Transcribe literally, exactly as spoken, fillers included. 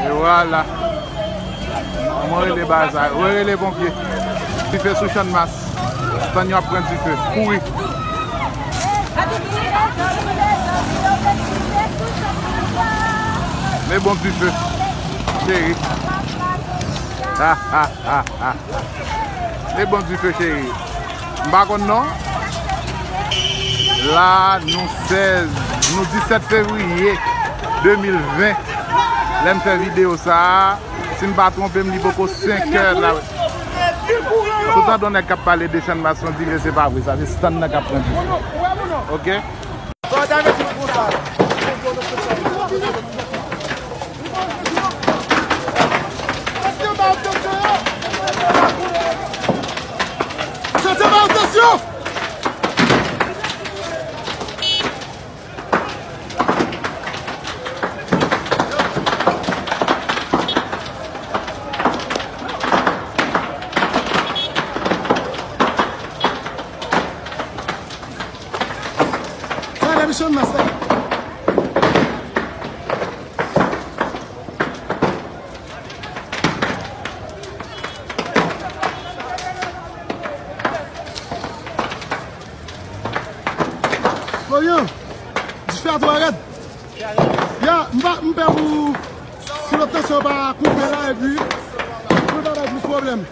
E vwala. Mwen rele bagay sa. Mwen rele ponpye. Dife sou Channmas. Tann yo ap pran dife. Kouri. Men bon dife. Cheri. Ha, ha, ha, ha. Men bon dife, cheri. M pa konn non. La, nou sèz, nou disèt fevriye de mil ven. Lè m fè videyo sa a, si m pa twonpe m, li poko senk è la. Sou tande yon nèg k ap pale de Channmas, yon dife, se pa vre, sa se stand nan k ap pran dife. Oke? Attention! Sa la, mesye, m sa. Florian, dife a twò rèd. Ya, m pa, m pè pou, pou lòt tansyon pa koupe la, epi pou l pa bay plis pwoblèm.